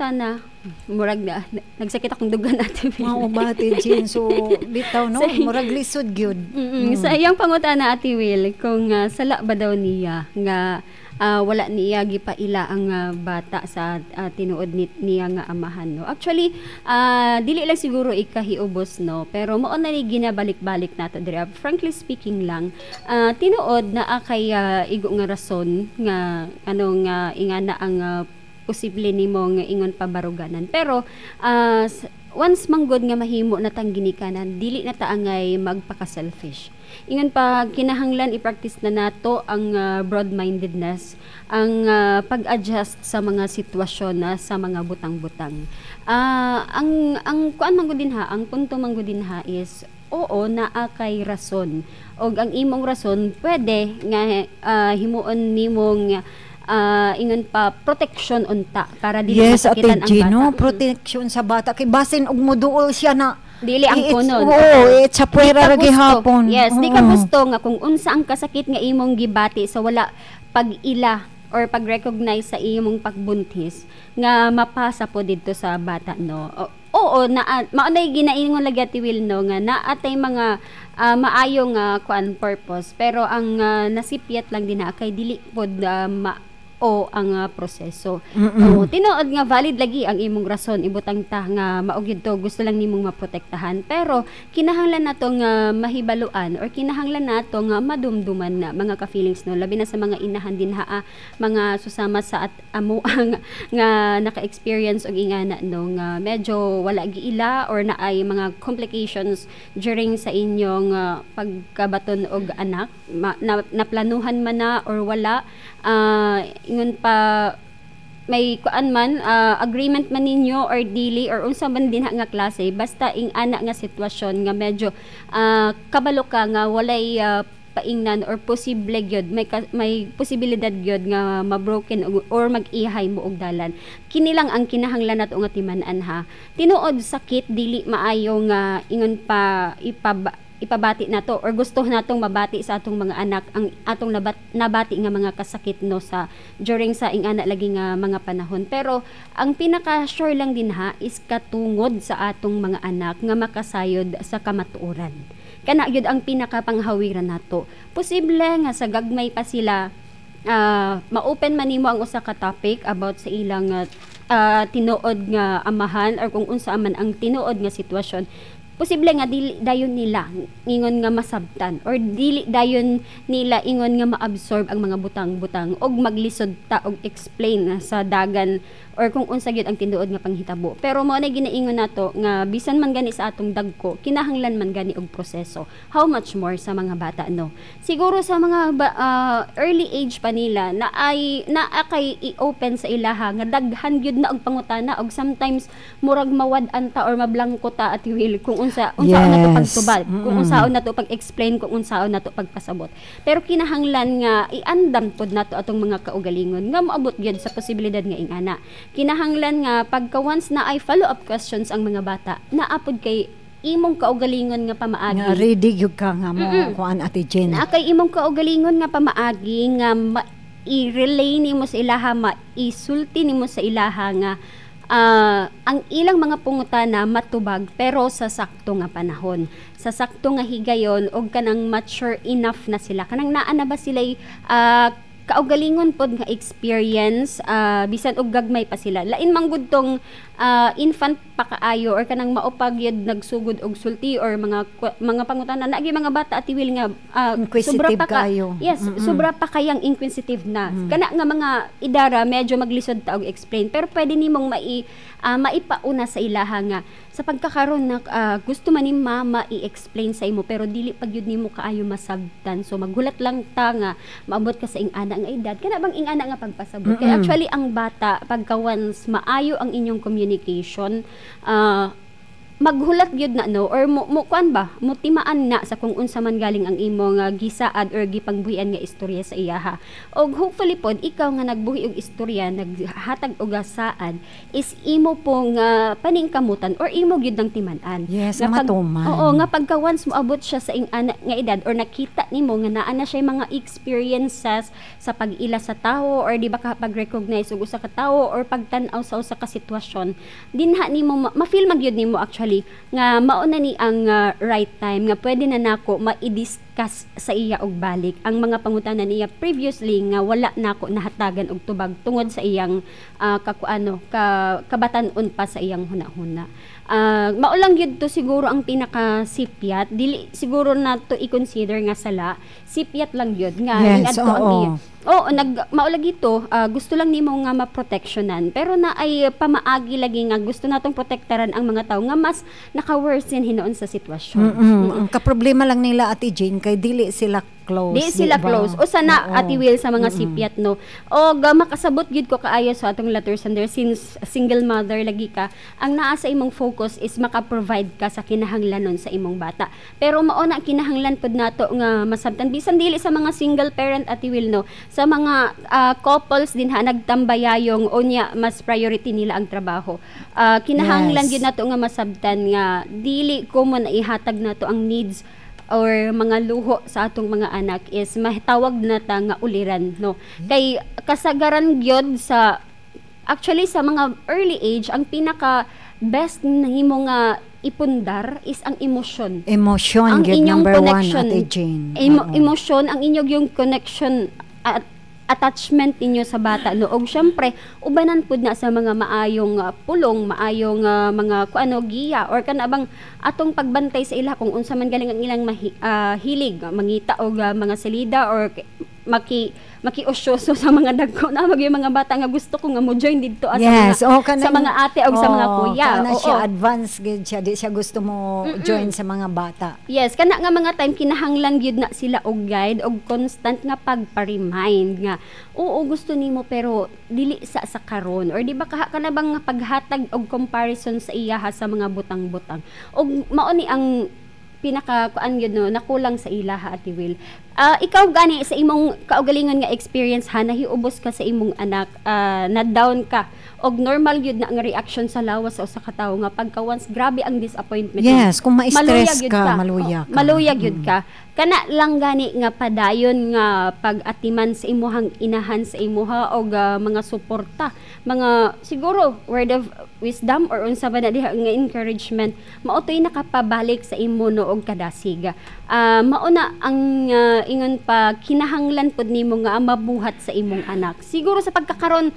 pangutana, murag na nagsakit akong dugan, Ate Will. Mao ba, Ate Jean? So bitaw, no, murag lisod gyud. Sa iyang pangutana, Ate Will, kung sala ba daw niya nga wala niya gipaila ang bata sa tinuod niya nga amahan, no. Actually, dili lang siguro ikahiubos, no, pero mao na ni ginabalik-balik nato diri. Frankly speaking lang, tinuod naa kay igo nga rason nga ano nga ingana ang posible nimo nga ingon pabaruganan. Pero once manggod nga mahimo na tang ginikanan, dili na ta angay magpaka-selfish. Ingon pa, kinahanglan i-practice na nato ang broad-mindedness, ang pag-adjust sa mga sitwasyon na sa mga butang-butang. Ang kuan man gud din ha, ang punto man gud din ha is oo, naa kay rason. Og ang imong rason pwede nga himuon nimong ingon pa protection unta para dili Yes, Ate masakitan ang Jean, bata. No? Protection sa bata. Kay basin og moduol siya na Dili ang kunon. Oo, it's sa puwera Di ka ra gusto. gihapon. Yes, di ka gusto nga kung unsa ang kasakit nga imong gibati sa wala pag-ila or pag-recognize sa imong pagbuntis nga mapasa po didto sa bata, no. Oo, na mao nay ginaingon lagi, Ate Will, no, nga naa tay mga maayo nga kuan purpose, pero ang nasipyat lang din na kay dili pod ma o ang proseso. Oo, tinuod nga valid lagi ang imong rason, ibutang ta nga mao gyud to, gusto lang nimong maprotektahan, pero kinahanglan nato nga mahibaluan or kinahanglan nato nga madumduman na, mga ka-feelings, no, labi na sa mga inahan din ha, mga susama sa at amo ang nga naka-experience og ingana, no, nga medyo wala giila or naay mga complications during sa inyong pagkabaton og anak, naplanuhan man na or wala, ingon pa may kuan man, agreement man ninyo or dili or unsa man dinha nga klase, basta ing ana nga sitwasyon nga medyo kabalo ka nga walay paingnan or posible gyud may posibilidad gyud nga ma-broken or mag-ihay mo og dalan, kini lang ang kinahanglan nato nga timan-an ha. Tinuod sakit, dili maayo nga ingon pa ipabati nato or gusto natong mabati sa atong mga anak ang atong nabati nga mga kasakit, no, sa during sa ingana lagi nga mga panahon. Pero ang pinaka sure lang din ha is katungod sa atong mga anak nga makasayod sa kamatuoran. Kana gyud ang pinakapanghawiran nato. Posible nga sa gagmay pa sila, ma-open man nimo ang usa ka topic about sa ilang tinuod nga amahan or kung unsa man ang tinuod nga sitwasyon. Posible nga dili dayon nila ingon nga masabtan or dili dayon nila ingon nga maabsorb ang mga butang-butang og maglisod ta og explain sa dagan or kung unsa gyud ang tinuod nga panghitabo. Pero mao na ginaingon nato nga bisan man gani sa atong dagko, kinahanglan man gani og proseso. How much more sa mga bata, no? Siguro sa mga early age pa nila na ay naa kay i-open sa ilaha nga daghan gyud na og pangutana og sometimes murag mawad-an ta or mablangko ta, Ate Will, kung unsa na to pagtubag, kung unsaon na to pag-explain, kung unsaon na to pagpasabot. Pero kinahanglan nga iandam pod nato atong mga kaugalingon nga moabot gyud sa posibilidad nga ingana. Kinahanglan nga pagka once na ay follow up questions ang mga bata, naa pod kay imong kaugalingon nga pamaagi. Nga ready gyud ka nga mo kuan, Ate Jen. Naa kay imong kaugalingon nga pamaagi nga i-relay nimo sa ilaha, maisulti nimo sa ilaha nga ang ilang mga pangutana matubag pero sa sakto nga panahon, sa sakto nga higayon og kanang mature enough na sila, kanang naa na ba sila kaugalingon pod nga experience, bisan og gagmay pa sila. Lain man gud tong infant pa kaayo or kanang mao pa gyud nagsugod og sulti or mga pangutana na mga bata, Ate Will, nga Inquisitive sobra pa ka kaayo. Yes, sobra pa kayang inquisitive na. Kana nga mga idara, medyo maglisod ta og explain, pero pwede nimong maipauna sa ilaha nga sa pagkakaron na gusto man ni mama i-explain sa imo pero dili pag yun nimo kaayo masabtan, so maghulat lang ta nga maabot ka sa ing-ana nga edad, kana bang ing-ana nga pagpasabot. Kay actually ang bata, pagka once maayo ang inyong communication, Maghulat gyud na, no, or mo kuan ba, mo timaan na sa kung unsa man galing ang imong gisaad or gipangbuhian nga istorya sa iyaha. Og hopefully pod, ikaw nga nagbuhi og istorya, naghatag og saad, is imo pong paningkamutan or imo gyud ng timan-an. Yes, nga matuman. Oo, nga pagka once moabot siya sa ing-ana nga edad or nakita nimo nga naa na siya mga experiences sa pag-ila sa tawo or di ba ka pag-recognize og usa ka tawo or pagtan-aw sa usa ka sitwasyon, dinha nimo ma-feel man gyud nimo actually nga mao na ni ang right time nga pwede na nako ma-discuss sa iya og balik ang mga pangutana niya previously nga wala nako nahatagan og tubag tungod sa iyang kakuano ka kabatan-on pa sa iyang hunahuna. Mao lang gyud to siguro ang pinaka sipyat. Dili siguro na to i-consider nga sala, sipyat lang gyud nga ingadto ang iya. Oo, nag mao lagi to, gusto lang nimo nga maproteksyonan. Pero na ay pamaagi lagi nga gusto natong protektaran ang mga tao nga mas naka-worsen hinuon sa sitwasyon. Ang kaproblema lang nila, Ate Jane, kay dili sila close. Di sila di ba? Close. Usa na, Ate Will, sa mga sipyat, no. O ga makasabot gyud ko kaayo sa atong letter sender, since single mother lagi ka, ang naa sa imong focus is maka-provide ka sa kinahanglanon sa imong bata. Pero mao na kinahanglan pud nato nga masabtan bisan dili sa mga single parent, Ate Will, no, sa mga couples din ha nagtambayayong unya mas priority nila ang trabaho. Kinahanglan gyud nato nga masabtan nga dili ko mo na ihatag nato ang needs or mga luho sa atong mga anak is matawag na ta nga uliran, no, kay kasagaran gyud sa actually sa mga early age, ang pinaka best nahimo nga ipundar is ang emosyon. Emotion, ang gyud inyong number one, connection. Ate Jane. Emosyon, ang inyong yung connection at attachment ninyo sa bata, no. Og syempre ubanan pud na sa mga maayong pulong, maayong mga kuano, giya or kana bang atong pagbantay sa ila kung unsa man galing ang ilang hilig mangita og mga salida or maki makiosyoso sa mga dagko na mag yung mga bata nga gusto ko nga mo join didto sa mga oh, kanang- sa mga ate og sa mga Oo, kuya. kana siya advance gyud siya, di siya gusto mo join sa mga bata. Yes, kana nga mga time kinahanglan gyud na sila og guide og constant nga pagpa-remind nga oo, gusto nimo pero dili sa karon or di ba ka kana bang paghatag og comparison sa iyaha sa mga butang-butang. Og mao ni ang pinaka kuan gyud, no, nakulang sa ilaha, Ate Will. Ikaw gani sa imong kaugalingon nga experience ha, nahiubos ka sa imong anak, na down ka og normal gyud na ang reaction sa lawas sa usa ka tawo nga pagka once grabe ang disappointment. Yes, kung ma-stress Maluya gyud ka, ka. Maluya Oh, ka. maluya gyud ka. Kana lang gani nga padayon nga pag-atiman sa imuhang inahan sa imuha og mga suporta, mga siguro word of wisdom or unsa ba na diha nga encouragement, mao to'y nakapabalik sa imo, no, og kadasig. Mao na ang ingon pa kinahanglan pod nimo nga mabuhat sa imong anak. Siguro sa pagkakaron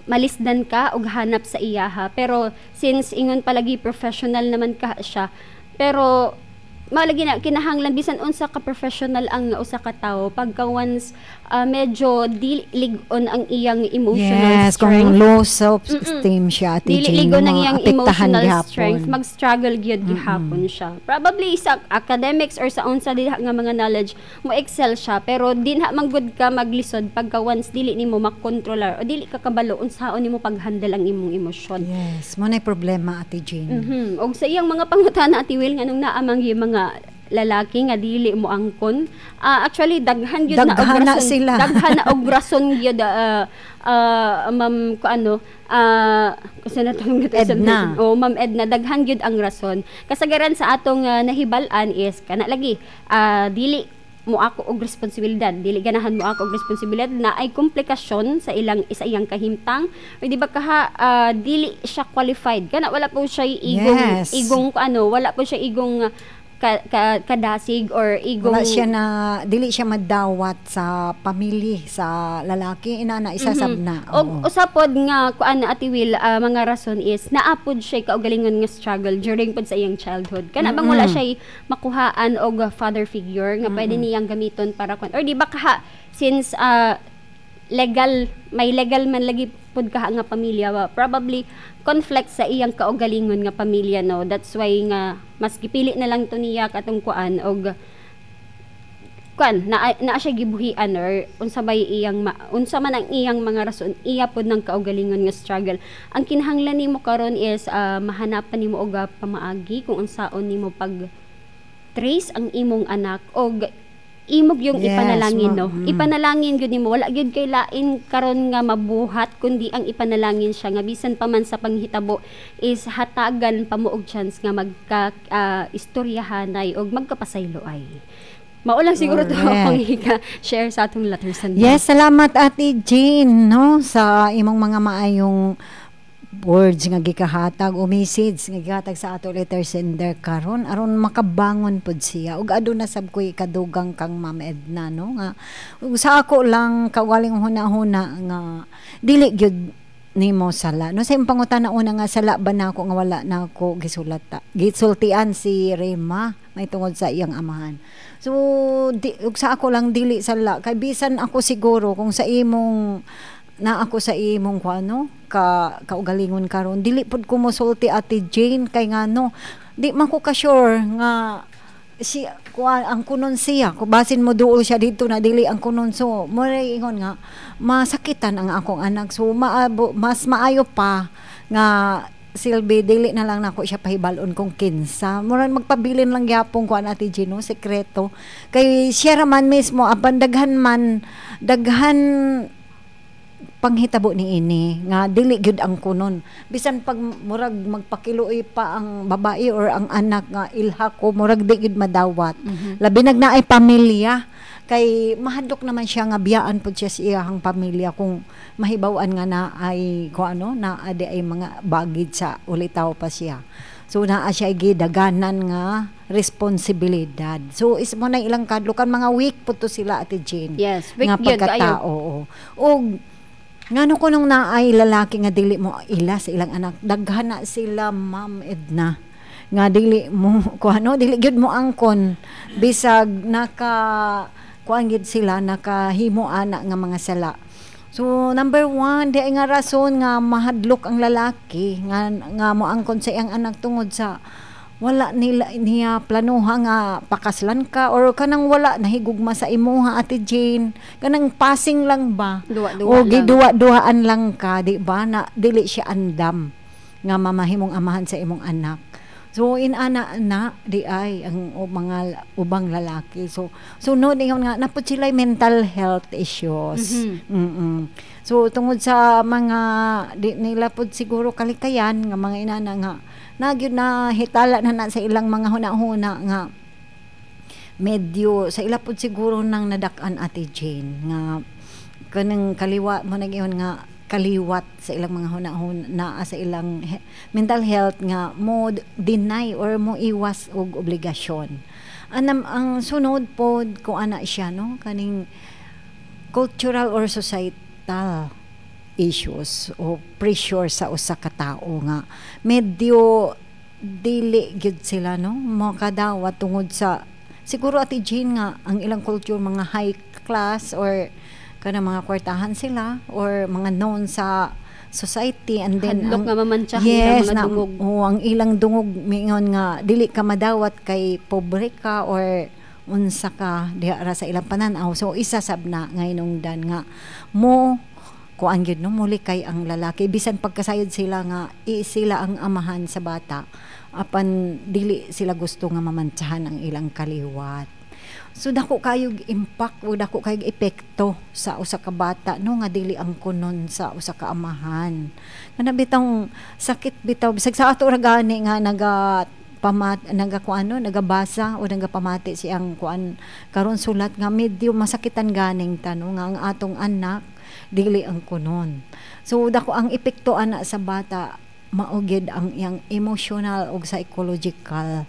malisdan ka og hanap sa iyaha, pero since ingon palagi professional naman ka siya, pero malagi na kinahanglan bisan unsa ka professional ang usa ka tawo, pagka once medyo dili lig-on ang iyang emotional Yes, kung strength. low self-esteem siya, Ate Dili Jane, ligon ang iyang maapektahan emotional gihapon. strength, mag-struggle gyud gihapon siya. Probably sa academics or sa unsa diha nga mga knowledge, mo excel siya, pero dinha man gud ka maglisod pagka once dili nimo makontrolar o dili ka kabalo unsaon nimo paghandle ang imong emosyon. Yes, mao na problema, Ate Jane. Og sa iyang mga pangutana, Ate Will, nganong naamang yung mga lalaki nga dili mo angkon. Actually daghan gyud na og Daghan na rason. sila. Daghan na og rason gyud, ma'am ko ano, kasi na tong Edna. Oh, Ma'am Edna, daghan gyud ang rason. Kasagaran sa atong nahibal-an is kana lagi dili mo ako og responsibilidad, dili ganahan mo ako og responsibilidad, na ay komplikasyon sa ilang sa iyang kahimtang o di ba kaha dili siya qualified, kana wala po siya igong igong ano, wala po siya igong kadasig or igong Wala siya na dili siya madawat sa pamilya sa lalaki inana isa sab na. Og usa pod nga kuan na, Ate Will, mga rason is naa pod siya kaugalingon nga struggle during pod sa iyang childhood. Kana bang wala siya makuhaan og father figure nga pwede niyang gamiton para kuan or di ba kaha since legal, may legal man lagi pod kaha nga pamilya ba, probably conflict sa iyang kaugalingon nga pamilya, no. That's why nga mas gipili na lang to niya katong kuan og Kuan na naa siya gibuhian or unsa bay iyang unsa man ang iyang mga rason, iya pod ng kaugalingon nga struggle. Ang kinahanglan nimo karon is mahanapan nimo og pamaagi kung unsaon nimo pag trace ang imong anak og imog yung ipanalangin, no? Ipanalangin gyud nimo. Wala gyud kay lain karon nga mabuhat kundi ang ipanalangin siya nga bisan pa man sa panghitabo is hatagan pa mo og chance nga magka istoryahanay og magkapasayloay. Mao lang siguro to akong ika-share sa atong letter sender. Yes, salamat, Ate Jane, no, sa imong mga maayong words nga gikahatag o message nga gihatag sa ato letter sender karon aron makabangon pud siya. Ug aduna sab ko'y kadugang kang Ma'am Edna, no, nga ug sa ako lang kaugaling huna-huna nga dili gyud nimo sala, no, sa imong pangutana una nga sala ba nako nga wala nako gisulat gisultian si Rema may tungod sa iyang amahan. So di, ug sa ako lang, dili sala kay bisan ako siguro kung sa imong na ako sa imong kuano ka kaugalingon karon, dili pud ko mosulti, Ate Jane, kay ngano di man ko ka sure nga si kuan ang kunon siya. Kung basin mo duol siya dito na dili ang kunon, so mo ingon nga masakitan ang akong anak. So maabo, mas maayo pa nga silbi dili na lang nako siya pahibalon kung kinsa. Murag magpabilin lang gyapon kuan, Ate Gino, sekreto, kay siya ra man mismo, apan daghan man, daghan panghitabo ni ini nga dili gyud ang kunon. Bisan pag murag magpakiluoy pa ang babae or ang anak nga ilha ko, murag di gyud madawat, labi nag naay pamilya, kay mahadlok naman siya nga biyaan pud siya sa iyahang pamilya kung mahibaw-an nga na ay kung ano na adi ay mga bagid sa ulitaw pa siya. So naa siya gidaganan nga responsibilidad. So is mo na ilang kadlukan, mga weak po to sila, Ate Jane, Yes, weak nga gyud kaayo. Pagkatao, oo. Og ngano ko nung naay lalaki nga dili mo ila sa ilang anak, daghan na sila, Ma'am Edna, nga dili mo kuano, dili gyud mo angkon bisag naka kuan gyud sila, nakahimo ana nga mga sala. So number one, di ay nga rason nga mahadlok ang lalaki nga nga mo angkon sa iyang anak tungod sa wala nila niya planuha nga pakaslan ka or kanang wala nahigugma sa imuha, Ate Jane, kanang passing lang ba. Duwa-duwa o lang. Giduwa-duhaan lang ka, di ba, na dili siya andam nga mamahimong amahan sa imong anak. So inana na di ay ang o mga ubang lalaki. So sunod ingon nga napud sila mental health issues. So tungod sa mga di nila pud siguro kalikayan nga mga inana nga nagyud na hitala na na sa ilang mga huna-huna nga medyo sa ila pud siguro nang nadak-an, Ate Jane, nga kanang kaliwa mo nag-ingon nga kaliwat sa ilang mga hunahuna naa sa ilang mental health nga mo deny or mo iwas og obligasyon. Anam ang sunod pod kung ana siya, no, kaning cultural or societal issues o pressure sa usa ka tawo nga medyo dili gyud sila, no, makadawat tungod sa siguro, Ate Jane, nga ang ilang culture mga high class or kana mga kwartahan sila or mga known sa society and then Hadlok nga mamantsahan yes, ilang mga na, dungog. Oh, ang ilang dungog mingon nga dili ka madawat kay pobre ka or unsa ka diha ra sa ilang pananaw. So isa sab na nga hinungdan nga mo kuan gyud, no, muli kay ang lalaki bisan pagkasayod sila nga i sila ang amahan sa bata, apan dili sila gusto nga mamantsahan ang ilang kaliwat. So dako kayog impact o dako kayog epekto sa usa ka bata, no, nga dili ang kunon sa usa ka amahan. Kana bitong sakit bitaw, bisag sa ato ra gani nga naga pamat naga kuano, nagabasa o nagapamati siyang kuan karon sulat nga medyo masakitan ganing tano nga ang atong anak dili ang kunon. So dako ang epekto ana sa bata, mao gyud ang iyang emotional ug psychological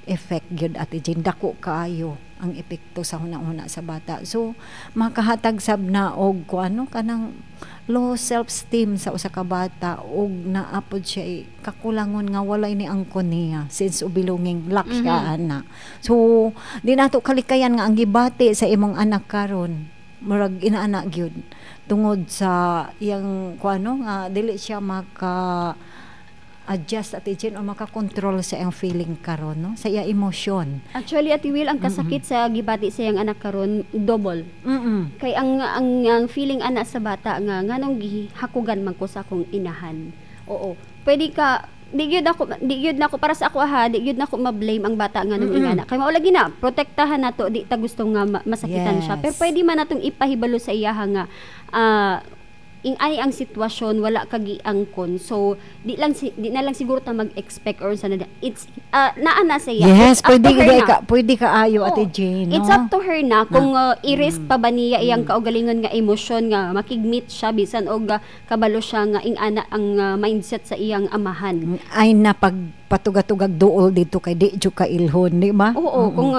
effect gyud, Ate Jane. Dako kaayo ang epekto sa huna-huna sa bata. So makahatag sab na og kuano, kanang low self-esteem sa usa ka bata ug naa pod siya kakulangon nga walay ni angkon niya, sense of belonging lack siya ana. So di nato kalikayan nga ang gibati sa imong anak karon murag inaana gyud tungod sa iyang kuano nga dili siya maka maka-adjust, Ate Jen, o maka-control sa iyang feeling karon, no, sa iya emosyon. Actually, Ate Will, ang kasakit sa gibati sa iyang anak karon double. Kay ang feeling ana sa bata nga nganong gihakugan man ko sa akong inahan. Oo. Pwede ka di gyud nako, para sa ako ha, di gyud nako ma-blame ang bata nga nung ingana. Kay mao lagi na protektahan nato, di ta gusto nga masakitan siya. Pero pwede man natong ipahibalo sa iyaha nga ing ani ang sitwasyon, wala ka giangkon, so di na lang siguro ta mag-expect or sa na it's naa na sa iya. Yes, It's up pwede to her di na. Ka pwede ka ayo, Oo. Ate Jane, no? It's up to her na kung i-risk pa ba niya iyang kaugalingon nga emosyon nga makig-meet siya bisan og kabalo siya nga ing-ana ang mindset sa iyang amahan. Ay na pagpatugatugag duol dito kay di jud ka ilhon, di ba? Oo, kung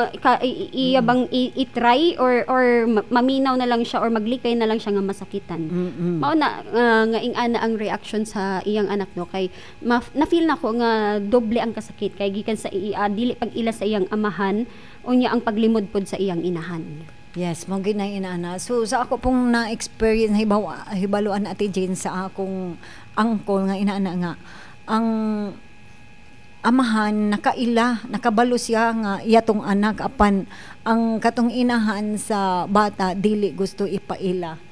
iya bang i-try or maminaw na lang siya or maglikay na lang siya nga masakitan. Mao na nga ing-ana ang reaction sa iyang anak, no, kay na-feel nako nga doble ang kasakit kay gikan sa dili pag-ila sa iyang amahan, unya ang paglimod pod sa iyang inahan. Yes, mo ginay inaana. So sa ako pong na-experience hibaluan, Ate Jane, sa akong uncle nga inaana nga ang amahan nakaila, nakabalo siya nga iya tong anak, apan ang katong inahan sa bata dili gusto ipaila.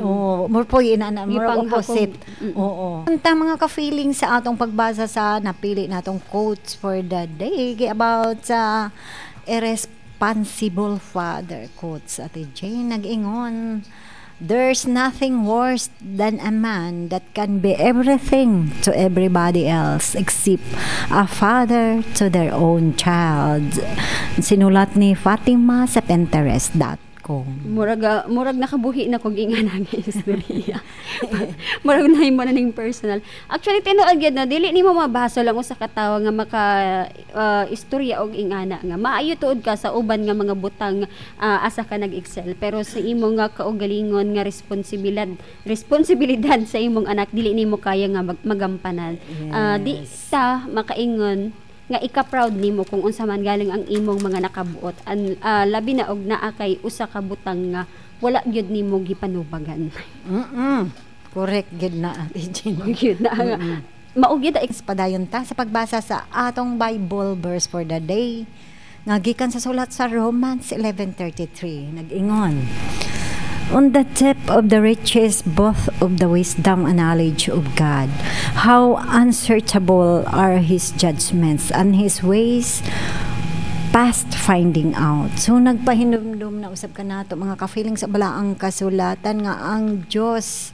Oo, more po inaana, more Gipanghakog. opposite. Oo. Unta, mga ka-feeling, sa atong pagbasa sa napili natong quotes for the day about sa irresponsible father quotes. Ate Jane, nag-ingon, "There's nothing worse than a man that can be everything to everybody else except a father to their own child." Sinulat ni Fatima sa Pinterest.com. Murag nakabuhi na kog ingana nga istorya. Murag nahimo na ning personal. Actually, tinuod gyud, no, dili nimo mabaso lang usa ka tawo nga maka istorya og ingana nga maayo tuod ka sa uban nga mga butang, asa ka nag-excel, pero sa imo nga kaugalingon nga responsibilidad responsibilidad sa imong anak, dili nimo kaya nga magampanan. Di ta makaingon nga ika-proud nimo kung unsa man galing ang imong mga nakabuot an, labi na og naa kay usa ka butang nga wala gyud nimo gipanubagan. Correct gid na, Ate Jean. Gyud na nga mao gyud. Padayon ta sa pagbasa sa atong Bible verse for the day nga gikan sa sulat sa Romans 11:33. Nag-ingon, "On the depth of the riches both of the wisdom and knowledge of God! How unsearchable are His judgments and His ways past finding out." So nagpahinumdum na usab kanato, mga ka-feeling, sa balaang kasulatan nga ang Dios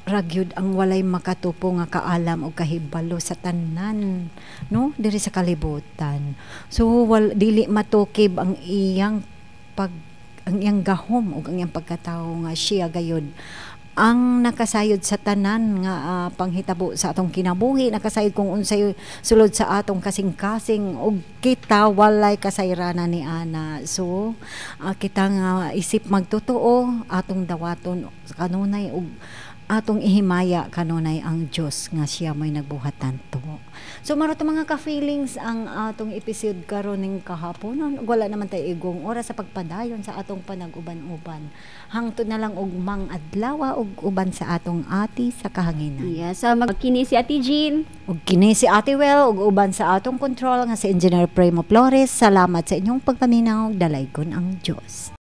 ragyud ang walay makatupo nga kaalam o kahibalo sa tanan, no, diri sa kalibutan. So dili matukib ang iyang pag ang iyang gahom ug ang iyang pagkatawo nga siya gayud ang nakasayod sa tanan nga panghitabo sa atong kinabuhi, nakasayod kung unsay sulod sa atong kasing-kasing, ug kita walay kasayrana ni ana. So kita nga isip magtotoo, atong dawaton kanunay ug atong ihimaya kanunay ang Dios nga siya may nagbuhat tanto. So maro to, mga ka-feelings, ang atong episode karon ning kahaponon. Wala naman tayo igong oras sa pagpadayon sa atong panag-uban-uban. Hangtod na lang ugmang adlaw ug uban sa atong ati sa kahanginan. Yes, kini si Ate Jean. Ug kini si Ate Well ug uban sa atong control nga si Engineer Primo Flores. Salamat sa inyong pagpaminaw. Dalaygon ang Dios.